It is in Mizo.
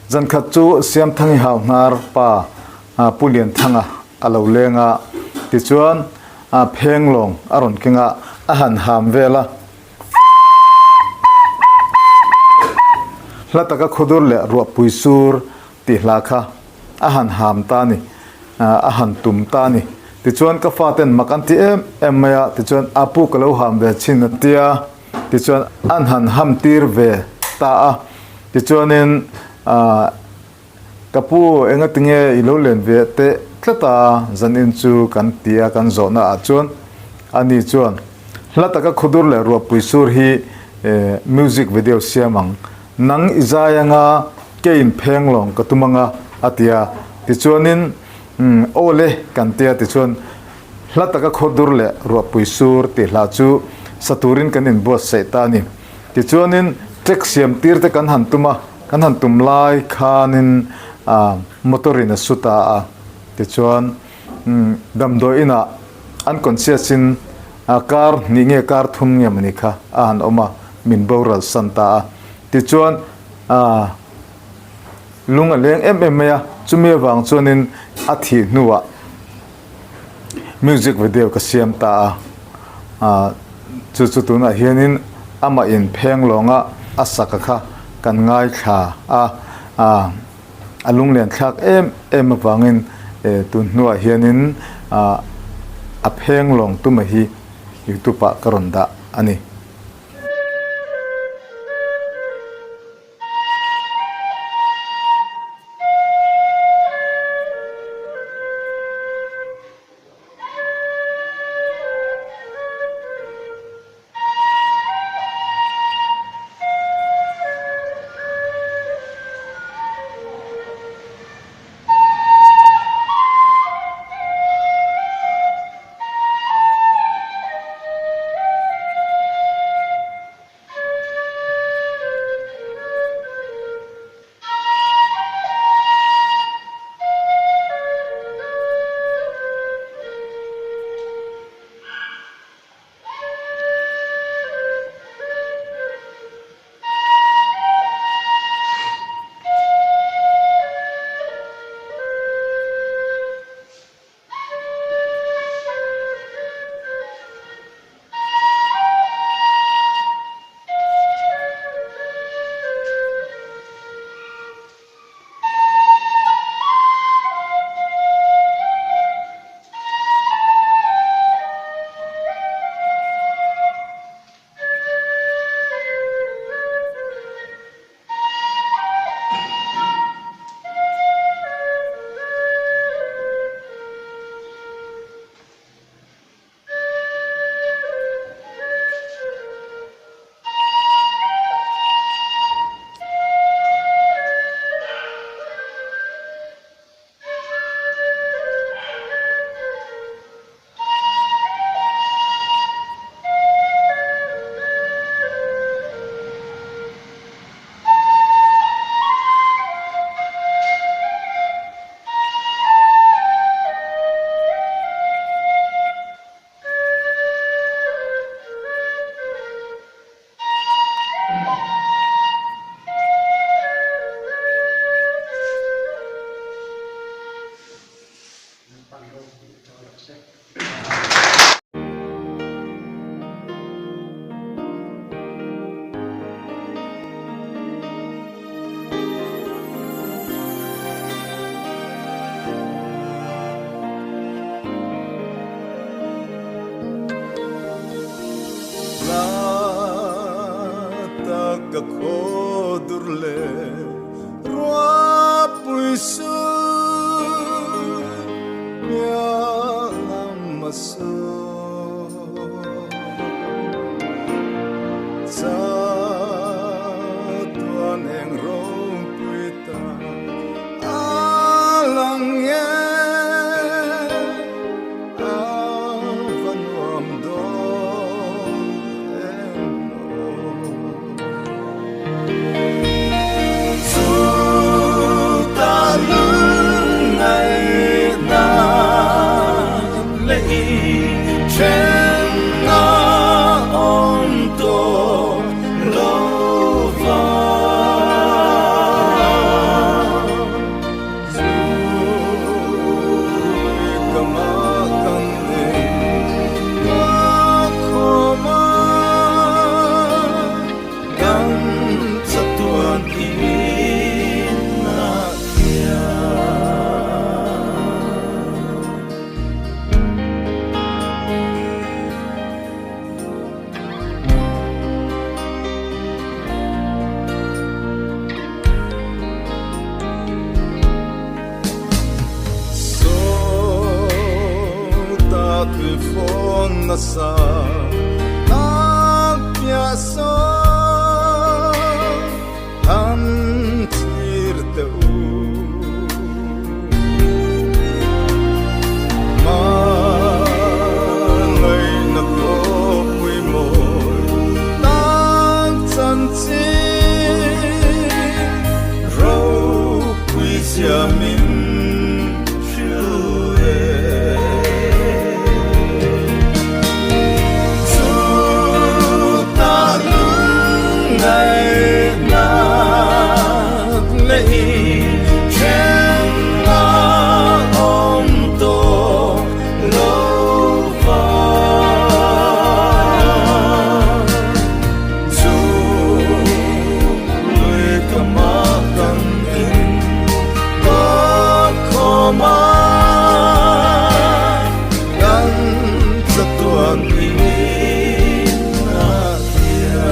Zankhat chu Siamthangi hau hnar pa Pu Lianthanga a lo leng a, tichuan phenglawng a rawn keng a, a han ham vel a. Hla taka khudur leh ruahpui sur tih hla kha a han ham ta a ni, a han tum ta a ni. Tichuan ka faten mak an ti em em mai a, tichuan a pu ka lo ham ve chhin a tia, tichuan an han ham tir ve ta a. Tichuanin Ka pu, engatinge i lo len ve teh tlat a? Zanin chu kan ti a, kan zawhna ah chuan ani chuan hla taka khudur leh ruahpui sur hi music video siam ang. Nang i zai anga keiin pheng lawng ka tum anga a ti a. Tichuanin aw le kan ti a, tichuan hla taka khudur leh ruahpui sur tih hla chu sa turin kan inbuatsaih ta a ni. Tichuanin track siam tir te kan han tum a. Kan han tum lai khanin motor in a su ta a, tichuan damdawi inah an conscious in kar hnih nge kar thum nge mawni kha a han awm a, min boral san ta a. Tichuan lung a leng em em mai a, chumi avang chuanin a thih hnuah Music video ka siam ta a, ah chu chu tunah hianin amah in pheng lawnga a saka kha kan ngaithla a, ah a lunglen thlak em em avangin eh tun hnuah hianin ah a pheng lawng tuma hi youtube ah ka rawn dah a ni. sawn han thlir teh u. Hmangaihna khawpui mawi tan chanchin ropui zia min hrilh e. Chutah lungngaihna leh then a awm tawh lo va. Chu lui ka mah kan in kawt khawm a, kan chatuan in a hria.